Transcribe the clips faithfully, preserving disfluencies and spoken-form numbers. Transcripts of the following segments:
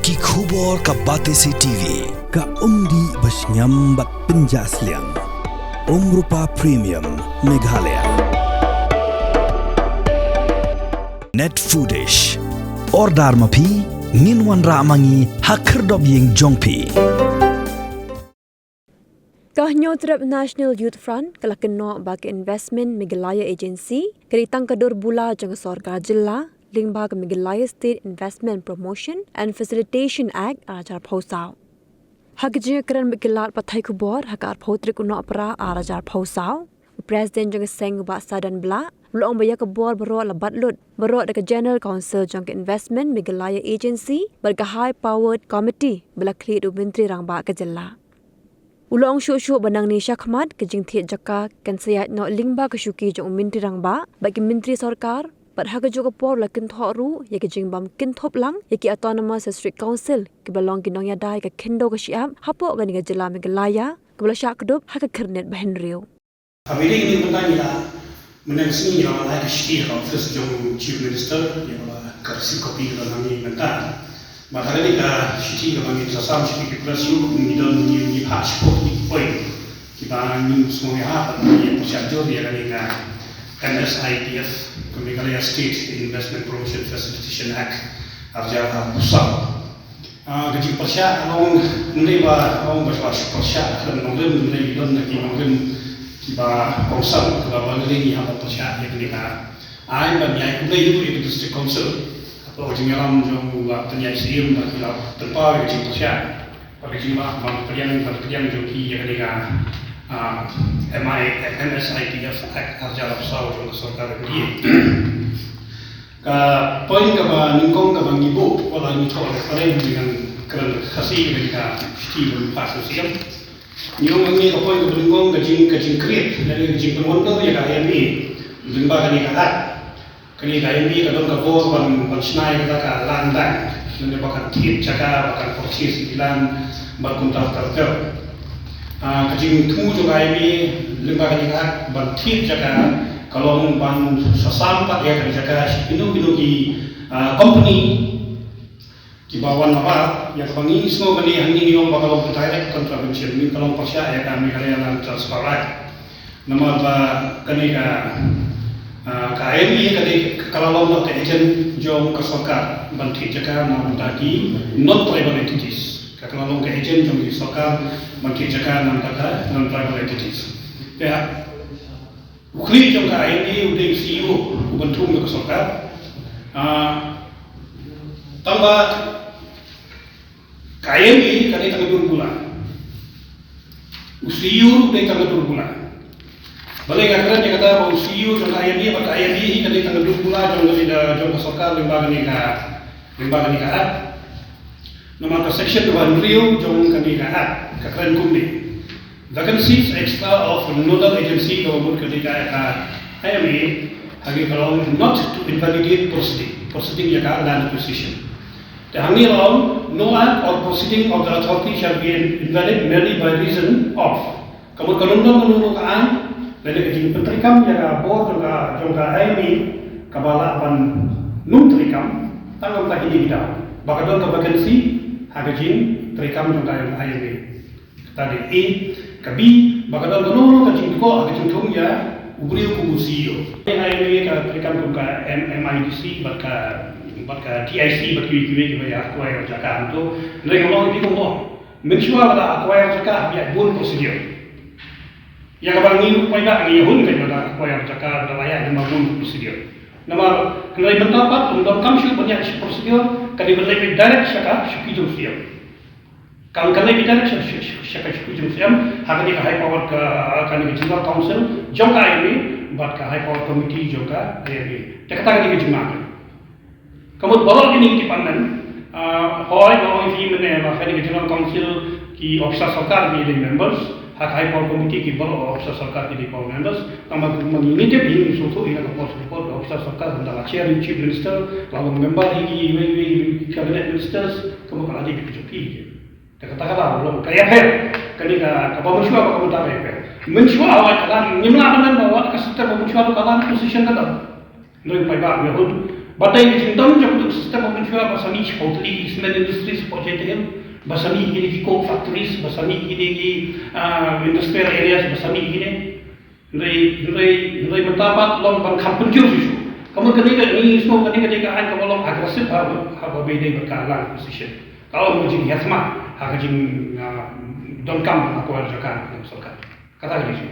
Ki khubor ka Batesi T V. Ka umdih ba shngiam bad pynjah sliang. Umrupa Premium Meghalaya. Net Foodish. Order ma phi, ngin wanrah ma ngi ha khyrdop ïing jong phi. Ka Hynñiewtrep National Youth Front ka la kynnoh ba ka Investment Meghalaya Agency ka dei tang ka dur bula jong ka sorkar jylla lyngba ka Meghalaya State Investment Promotion and Facilitation Act ar hajar arphew saw. Ha ka jingïakren bad ki lad pathai khubor ha ka arphew tarik u Nohprah ar hajar arphew saw, u President jong ka seng u Bah Sadan Blah u la ong ba ïa ka bor baroh la bat lut baroh da ka General Council jong ka Investment Meghalaya Agency bad ka High Powered Committee ba la khlieh da u Myntri Rangbah ka jylla. U la ong shuh shuh ba nangne shakhmat ka jingthied jaka kan sa ïaid noh lyngba ka shuki jong u Myntri Rangbah bad ki Myntri Sorkar, bad ha kajuh ka por u la kynthoh ruh ïa ka jingbym kynthup lang ïa ki Autonomous District Council kiba long ki nongïada ïa ka khyndew ka shyiap hapoh kane ka jylla Meghalaya kaba la shah kdup ha ka khyrnit ba hynriew. Ka mih dei ngi mynta ngi la, mynta ka sngi ngi la wanlai ka shithi ha ka office jong u Chief Minister, ïa kaba ka receipt copy ka don hangne mynta. Bad ha kane ka shithi kaba ngi sa sam sha ki press ruh, ngi don ngi, ngi phah shiphew ki point kiba ngi sngewbha bad ngi pyrshah jur ïa kane ka M S I P F, ka Meghalaya State Investment Promotion Facilitation Act, ar hajar arphew saw. Ah, ka jingpyrshah ka long, ym dei ba ka long ba shuwa shu pyrshah khlem nongrim, ym dei, don na ki nongrim kiba kongsan kiba ban leh ngi haba pyrshah ïa kane ka aiñ ban ïai khublei ïa ka District Council. Hapoh ka jingïalam jong u Bah Pynïaid Syiem ba ki la pynpaw ïa ka jingpyrshah, ba ka jingmah ban pdiang, ban pdiang jong ki ïa kane ka, ah, M I, M S I P F Act ar hajar arphew saw jong ka sorkar M D A. Ka point kaba nyngkong kaba ngi buh, wat la ngi thoh ïa ka phareng, ngi nang kren Khasi ïa ka shithi ba ngi pass sha shisien. Ngi ong hangne ka point kaba nyngkong ka jing, ka jingkriat lane ka jingpynwandur ïa ka I M A lyngba kane ka act. Kane ka I M A ka don ka bor ban, ban shna ïa kata ka land bank lane ba kan thied jaka, ba kan purchase ïa ki land bad kumta ter ter. Ah, ka jingthmu jong ka I M A lyngba kane ka act ban thied jaka ka long ban sa sam pat ïa ka jaka sha kino kino ki, ah, company kiba wan nabar, ïa kaba ngi sngew kane hangne ngi ong ba ka long direct contravention, ngi ka long pyrshah ïa ka Meghalaya Land Transfer Act. Namar ba kane ka, ah, ka I M A ka dei ka la long ka agent jong ka sorkar ban thied jaka na bynta ki non tribal entities. Ka la long ka agent jong ki sorkar ban thied jaka na bynta ka non tribal entities. Te ha u khlieh jong ka I M A u dei u C E O u ban thung da ka sorkar. Ah, tangba ka I M A ka dei tang ka dur bula. U C E O u dei tang ka dur bula. Balei nga kren ïa kata ba u C E O jong ka I M A bad ka I M A hi ka dei tang ka dur bula jong ka, jong ka sorkar lyngba kane ka, lyngba kane ka act. Namar ka section kaba hynriew jong kane ka act ka kren kumne. Vacancies extra of nodal agency, kaba mut ka dei ka, ka I M A, ha ki ka long not to invalidate proceeding, proceeding ïa ka land acquisition. Te hangne la ong, no act or proceeding of the authority shall be invalid merely by reason of. Ka mut ka long don kano kano ka aiñ lane ka jingpyntreikam ïa ka bor jong ka, jong ka I M A kaba lah ban nym treikam tang namar kine ki daw ba ka don ka vacancy ha ka jingtreikam jong ka I M A. Kata dei A. Ka B, ba ka don kano kano ka jingthoh ha ka jingthung ïa u briew kum u C E O. Ïa I M A ka treikam kum ka M-, M I D C bad ka, bad ka D I C bad kiwei kiwei kiba ïa acquire jaka hangto. Hynrei nga ong ïa phi kumno, mynshuwa ba la acquire jaka hap ïaid bun procedure. Ïa kaba ngi paidbah ngi ïa hun ka ba la acquire jaka ba la ïaid bun procedure. Namar hynrei mynta pat ym donkam shuh ban ïaid procedure, ka dei ban leit direct sha ka shuki jong u C M. Kan, kan leit direct sha, sha, sha, sha ka shuki jong u C M, ha kane ka high power ka, kane ka General Council jong ka I M A bad ka high power committee jong ka I M A. Te kata ka dei ka jingma. Ka mut baroh kine ki department, ah, hooid, nga ong ïa phi mynne ba kane ka General Council ki officer sorkar ki dei members, ha ka high power committee ki baroh officer sorkar ki dei power members, tangba kumba ngi tip hi ngi sngewthuh hi na ka por sha ka por, ka officer sorkar kumta ka chair u chief minister, la long member hi kiwei kiwei ki cabinet ministers, ka mut ka la dei bad ka jong phi hi. Te kata ka daw long ka ïapher. Kane ka, kaba mynshuwa bad ka mynta ka ïapher. Mynshuwa hawei ka land, ngim lah ban myn ba wat ka system ba mynshuwa ruh ka land acquisition ka daw. Hynrei paidbah ngi ïa hun, Ba dei ka jingdon jong ka system ba mynshuwa ba sani shapoh Tylli ki cement industries shapoh Jaintia Hills, ba sani kine ki coke factories, ba sani kine ki, ah, industrial areas, ba sani kine. Hynrei, hynrei, hynrei mynta pat long ban kham pynjur shuh shuh. Ka mut kane ka, ngi sngew kane ka dei ka aiñ kaba long aggressive ha, ha kaba ïadei bad ka land acquisition. Ka long ka jinghiasma ha ka jing, ah, donkam ban acquire jaka na ka sorkar. Kata ka dei shuh.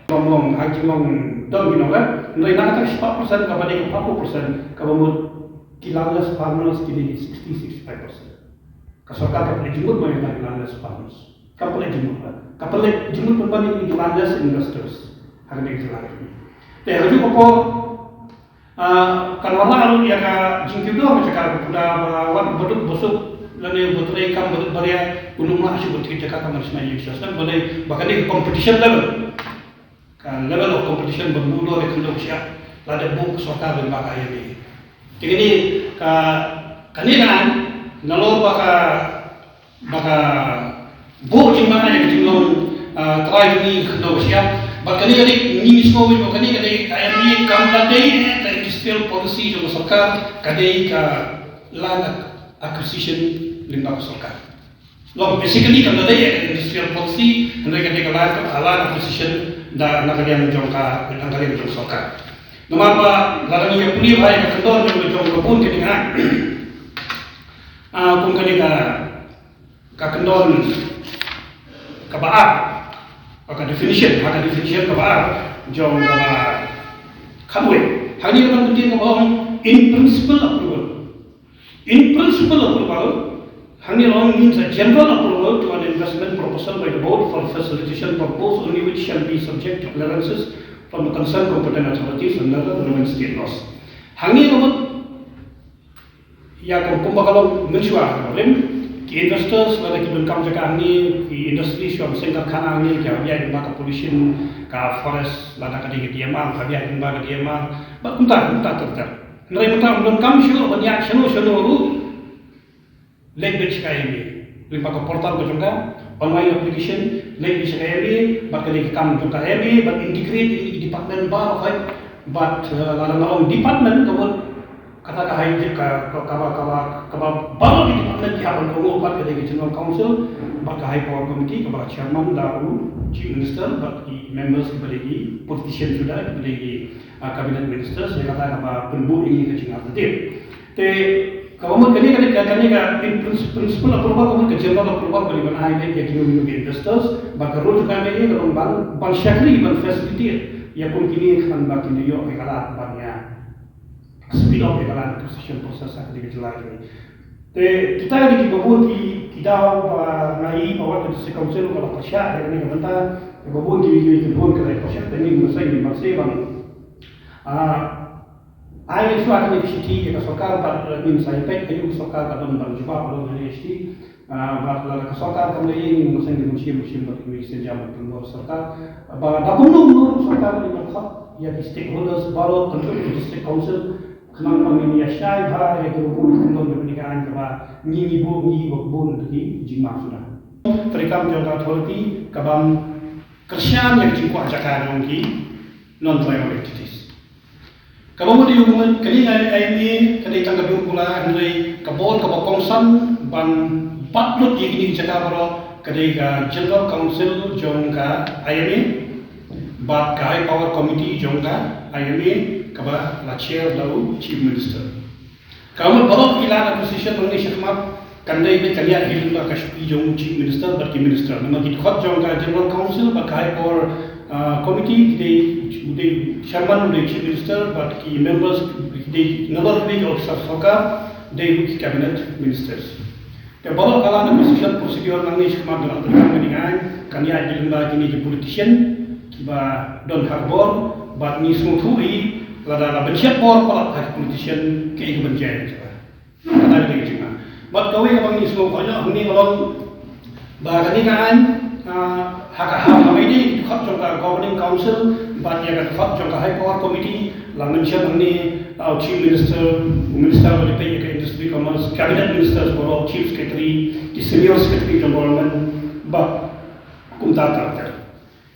Long long ha ka jinglong don ki nongwei. Hynrei na kata ka shiphew percent kaba dei ka phra phew percent kaba mut ki landless farmers ki dei sixty, sixty-five percent. Ka sorkar ka pynleit jingmut mo ïa ki landless farmers. Ka pynleit jingmut ba. Ka pynleit jingmut pynban ïa ki landless investors. Ha kane ka jylla ka jong ngi. Te ha kajuh ka por, ah, kan wanrah ruh ïa ka jingkiew dor ka jaka ka pura ba wat ba duk ba suk lane ba trei kam ba duk ba ria, un ym lah shuh ban trei jaka ka ban shna ïa ki sha snem ba dei ba kane ka competition level. Ka level of competition ban buh dor ïa ka khyndew ka shyiap lada buh ka sorkar lyngba ka I M A. Te kane ka, kane ka aiñ nalor ba ka, ba ka buh jingmane ïa ka jinglong, ah, trai jong ngi ka khyndew ka shyiap. Bad kane ka dei ngi sngew ba kane ka dei I M A kam la dei eh ka industrial policy jong ka sorkar, ka dei ka land acquisition lyngba ka sorkar. Long basically kam da dei ka industrial policy, hynrei ka dei ka land, ka land acquisition da na ka liang jong ka, na ka liang jong sorkar. Namar ba lada ngi ïa pule bha ïa ka kyndon jong, jong ka bun kane ka, ah, kum kane ka, ka kyndon kaba ar, ka definition, ha ka definition kaba ar jong kaba khatwei. Hangne ka dang kyntien kaba ong in principle approval. In principle approval, hangne long means a general approval to an investment proposal by the board for facilitation purpose only which shall be subject to clearances from the concerned competent authorities under the relevant state laws. Hangne ka mut ïa ka kumba ka long mynshuwa rim ki investors lada ki donkam jaka hangne, ki industry shuwa ba seng karkhana hangne ki hap ïaid lyngba ka pollution, ka forest lada ka dei ka D M R ki hap ïaid lyngba ka D M R. Bad kumta kumta ter ter. Hynrei mynta ym donkam shuh ban ïaid shano shano ruh. Leit beit sha ka I M A lyngba ka portal ka jong ka, online application, leit beit sha ka I M A bad ka dei ka kam jong ka I M A ban integrate ïa ki department baroh. Bad, eh, lada nga ong department ka mut kata ka high ka, ka, kaba, kaba, kaba baroh ki department ki hap ban kohnguh bad ka dei ka General Council bad ka High Power Committee kaba la chairman da u Chief Minister bad ki members kiba dei ki politician suda kiba dei ki, ah, cabinet ministers, ïa kata kaba pynbuh ïa ngi ka jingartatien. Te kaba mut kane, kane, kane ka in prin-, principle approval, kaba mut ka general approval ba dei ban ai leit ïa kino kino ki investors, bad ka role jong ka I M A ka long ban, ban shakri ban facilitate ïa kum kine khnang ba kin ïoh ïa ka lad ban ïa speed up ïa ka land acquisition process ha kane ka jylla jong ngi. Te kita ki dei kiba bun ki, ki daw ba nga i ba wat ka District Council ka la pyrshah ïa kane ka bynta, kiba bun ki, ki, ki bun ka la pyrshah, te ngin mynsiem, ngin mynsiem ban, ah, ai shuwa kane ka shithi ïa ka sorkar bad ngin sa ïa peit aïu ka sorkar ka don ban jubab halor kane ka shithi. Ah, bad lada ka sorkar kam leh ïa ngi, ngin sa ngin shim, shim bad ngin sa jam bad ka sorkar. Ba da kumno kumno ruh sorkar ka dei ban khot ïa ki stakeholders baroh, kyntu ki District Council, khnang ba ngin ïa shai bha ïa ki rukom ki kyndon jong kane ka aiñ kaba ngi ngi buh ngi buh bun ki jingma suda. Treikam jong ka authority ka ban kyrshan ïa ka jingkwah jaka jong ki non-tribal entities. Kaba mut ïa u mut kane ka I M A ka dei tang ka dur pula, hynrei ka bor kaba kongsan ban bat lut ïa kine ki jaka baroh ka dei ka General Council jong ka I M A bad ka High Power Committee jong ka I M A kaba la chair da u Chief Minister. Ka mut baroh ki land acquisition nangne shakhmat kan dei beit kan ïaid hi lyngba ka shuki jong u Chief Minister bad ki Minister. Namar ki dkhot jong ka General Council bad ka High Power, ah, Committee ki dei, u dei chairman u dei Chief Minister bad ki members ki dei nalor ki dei ki officer sorkar, dei ruh ki cabinet ministers. Te baroh ka land acquisition procedure nangne shakhmat da la treikam kane ka aiñ kan ïaid hi lyngba kine ki politician kiba don ha ka bor bad ngi sngewthuh hi lada la bynshet bor palat ha ki politician kaei kaban jia. Kata ka dei ka jingma. Bad kawei kaba ngi sngewkhoh noh hangne ka long ba kane ka aiñ, ah, ha ka, ha, ha kawei de ki dkhot jong ka Governing Council bad ïa ka dkhot jong ka High Power Committee la mention hangne, ah, u Chief Minister, u Minister ba dei peit ïa ka Industry Commerce, Cabinet Ministers baroh, Chief Secretary, ki Senior Secretary jong Government bad kumta ter ter.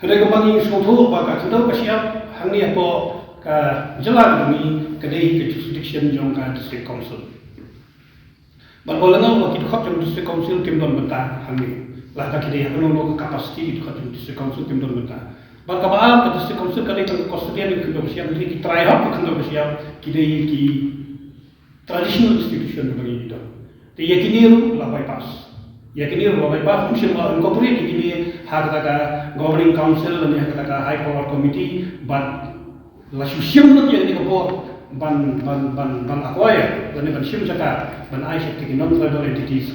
Hynrei kumba ngi sngewthuh ba ka khyndew ka shyiap hangne hapoh Ka jylla ka jong ngi ka dei ka jurisdiction jong ka District Council. Bad ba la nga ba ki dkhot jong District Council kim don bynta hangne. La ka ki dei ha kano kano ka capacity ki dkhot jong District Council kim don bynta. Bad kaba ar ka District Council ka dei tang ka custodian ka khyndew ka shyiap, ki trai hok ka khyndew ka shyiap, ki dei ki traditional institution ba ngi don. Te ïa kine ruh la bypass. Ïa kine ruh la bypass, ym shym la incorporate ïa kine ha kata ka governing council lane ha kata ka high power committee, bad la shu shim lut ïa kane ka bor ban, ban, ban, ban acquire lane ban shim jaka ban ai sha ki non-tribal entities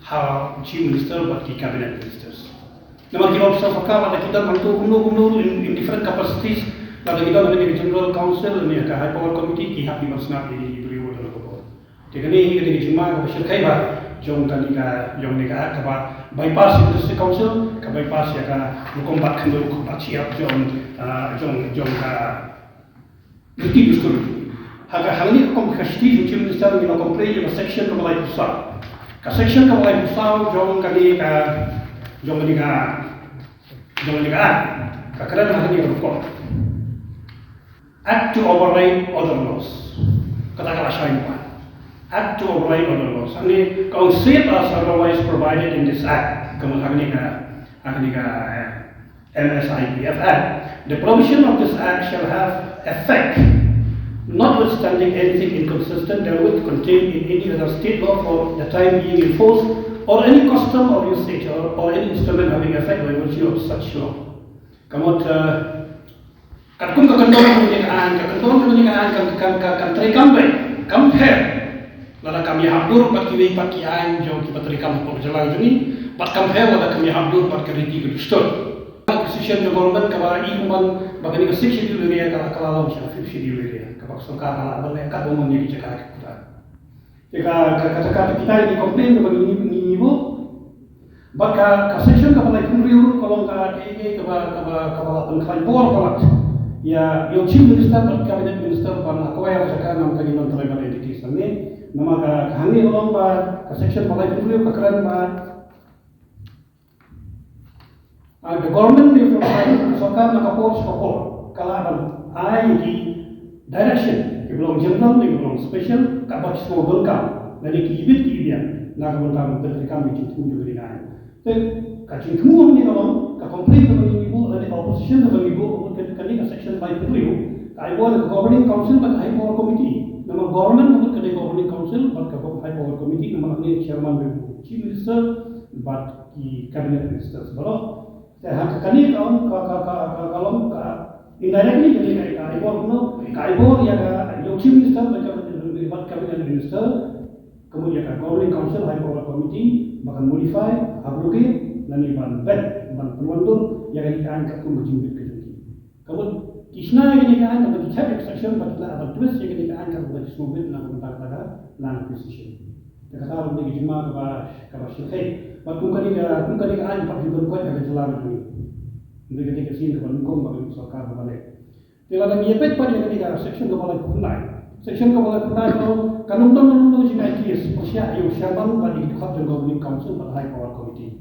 ha Chief Minister bad ki cabinet ministers. Namar ki officer sorkar lada ki don hangto kumno kumno in, in different capacities, lada ki don ha kane ka General Council lane ha ka High Power Committee, ki hap ban sngap ïa ki briew ba don ha ka bor. Te kane hi ka dei ka jingma kaba shyrkhei bha jong kane ka, jong kane ka act kaba bypass ïa ka District Council, ka bypass ïa ka rukom bat khyndew bat shyiap jong, ah, jong, jong ka riti dustur. Ha ka, hangne ka kum ka shisha jong Chief Minister ngi la complain ïa ka section kaba laiphew saw. Ka section kaba laiphew saw jong kane ka, jong kane ka, jong kane ka act. Ka kren hangne ka rukom. Act to override other laws. Kata ka la shai ba. Act to override other laws. Hangne ka ong, save as otherwise provided in this act. Ka mut hangne ka, hangne ka, eh, M S I P F Act. The provision of this act shall have effect notwithstanding anything inconsistent therewith contained in any other state law for the time being in force, or any custom or usage, or, or any instrument having effect by virtue of such law. Ka mut, eh, katkum ka kyndon jong kane ka aiñ, ka kyndon jong kane ka aiñ kan, kan, kan, kan trei kam beit, kam pher. Lada kam ïahap dur bad kiwei pat ki aiñ jong kiba trei kam hapoh ka jylla jong ngi, bad kam pher lada kam ïahap dur bad ka riti ka dustur. Ka position jong government kaba i kumban ba kane ka Sixth Schedule area ka la, ka la long sha Fifth Schedule area, kaba ka sorkar ka la ban leh katba mon ïa ki jaka ki kata. Te ka, ka, ka, ka, ka, kita ki complain kaba ngi, ngi, ngi buh. Bad ka, ka section kaba laiphew hynriew ka long ka, ka, ka, kaba, kaba, kaba la pynkhlaiñ bor palat ïa, ïa u Chief Minister bad Cabinet Minister ban acquire jaka na bynta ki non-tribal entities hangne. Namar ka, ka hangne ka long ba ka section ba laiphew hynriew ka kren ba Ah, the government may provide, ka sorkar na ka por sha ka por ka lah ban ai ki direction, kiba long general ne kiba long special, kaba ki sngewdonkam lane ki ibit ki ibiang na ka bynta ban pyntreikam ïa ki jingthmu jong kane ka aiñ. Te ka jingthmu hangne ka long, ka complain kaba ngi buh lane ka opposition kaba ngi buh, ka mut kane ka section laiphew hynriew ka ai bor ïa ka governing council bad ka high power committee. Namar government ka mut ka dei governing council bad ka high power committee, namar hangne chairman ka dei u chief minister bad ki cabinet ministers baroh. Te ha ka, kane ka long ka, ka, ka, ka, ka long ka indirectly kane ka, ka ai bor kumno, ka ai bor ïa ka, ïa u chief minister bad ka, bad cabinet minister, ka mut ïa ka governing council high power committee ba kan modify, abrogate, lane ban ban, ban pynwandur ïa kane ka aiñ katkum ka jingbit ka jong ki. Ka mut ki shna ïa kane ka aiñ, ka mut ki thep ïa ka section ba ki lah ban twist ïa kane ka aiñ katkum ba ki sngewbit na ka bynta kata ka land acquisition. Te kata ruh ka dei ka jingma kaba, kaba shyrkhei. Bad kum kane ka, kum kane ka aiñ pat ki don koit ha ka jylla ka jong ngi. Hynrei ka dei ka sien kaba nyngkong ba ka sorkar kaba leh. Te lada ngi ïa peit pat ïa kane ka section kaba laiphew khyndai. Section kaba laiphew khyndai ka ong, kan ym don, ym don jingai case pyrshah ïa u chairman bad ïa ki dkhot jong governing council bad high power committee.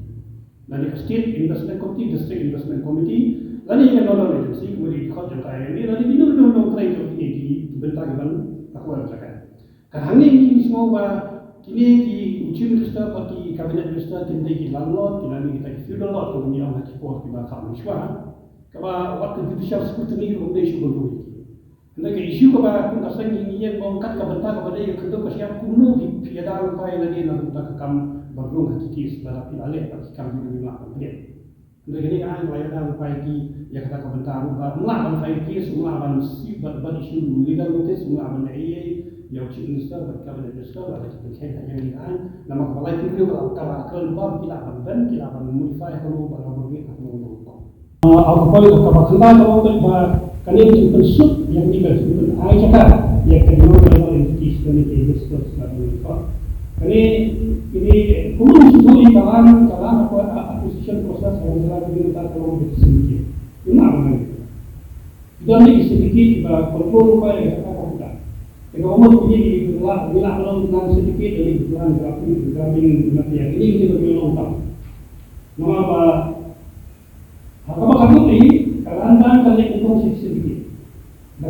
Lane ka State Investment Committee, District Investment Committee, lane ka nodal agency, ka mut ki dkhot jong ka I M A, lane kino kino nongtrei jong kine ki bynta ki ban acquire jaka. Ka hangne ngi sngew ba kine ki, u Chief Minister bad ki Cabinet Minister kin dei ki landlord, ki lane kita ki feudal lord, kumba ngi ong ha ki por kiba kham mynshuwa. Kaba wat ka judicial scrutiny ruh ym dei shuh ban rung ïa ki. Hynrei ka issue kaba kum ka seng ngi ïeng ba ong kat ka bynta kaba dei ka khyndew ka shyiap, kumno phi, phi ïada lypa ïa lade na ka bynta ka kam ban rung ha ki case lada phi la leh bad ki kam jong ngi, ym lah ban pdiang. Hynrei kane ka aiñ ka la ïada lypa ïa ki ïa kata ka bynta ruh ba ym lah ban file case, ym lah ban receive, ban, ban issue legal notice, ym lah ban leh ei ei ïa u Chief Minister bad Cabinet Minister lada ki pynkheiñ ha ïa kane ka aiñ. Namar kaba laiphew hynriew ka la, ka la kren lypa ba ki lah ban ban, ki lah ban modify ha kano, ban abrogate ha kano kano rukom. Ah, ha ka point kaba khyndai ka ong ba kane ka jingpynsuk ïa kane ka jingpynai jaka ïa ka non-tribal entities, kane ka investors, kane ka, kane, kane kumno shu ïa ka land, ka land acquisition process ha ka jylla ka dei ka long ka syndicate. Ym lah ban, ki don ki syndicate kiba control lypa ïa kata ka bynta. Te ka mut kine ki lah, ki lah ban long land syndicate, kine ki land grabbing, grabbing, kine ki long tam. Namar ba ha kaba khatduh hi ka land bank ka leh nyngkong shi syndicate. Da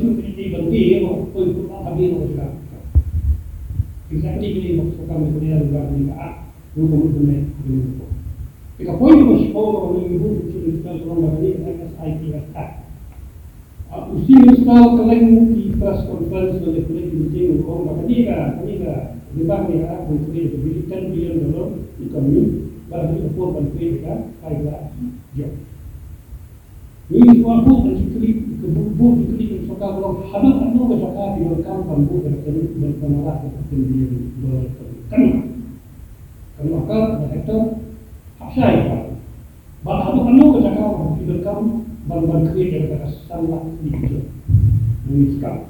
shu kane ban dei ba poi put la ka dei ba ka. Exactly kane ba ka kam ni kane la ba ni ka. Ruh ka mut ne. Te ka point ba shiphew ba ni bu ki ki ka long ba ni S I P S Act. Ah, u Chief Minister ka leng ki press conference ba ni ki meeting u ong ba kane ka, kane ka, ni ba ni ka, ka create ka ten billion dollar economy, ba ni ka port ban create ka five lakh job. Ni shuwa bu ban create, ka bu, bu create ka sorkar ba haduh katno ka jaka ki donkam ban bu ka ten, ban, ban rat ka ten billion dollar economy. Kan, kan ka sector hap shai ba. Ba haduh katno ka jaka ba ki donkam ban, ban create ïa kata ka san lak ki job. Ngi skam.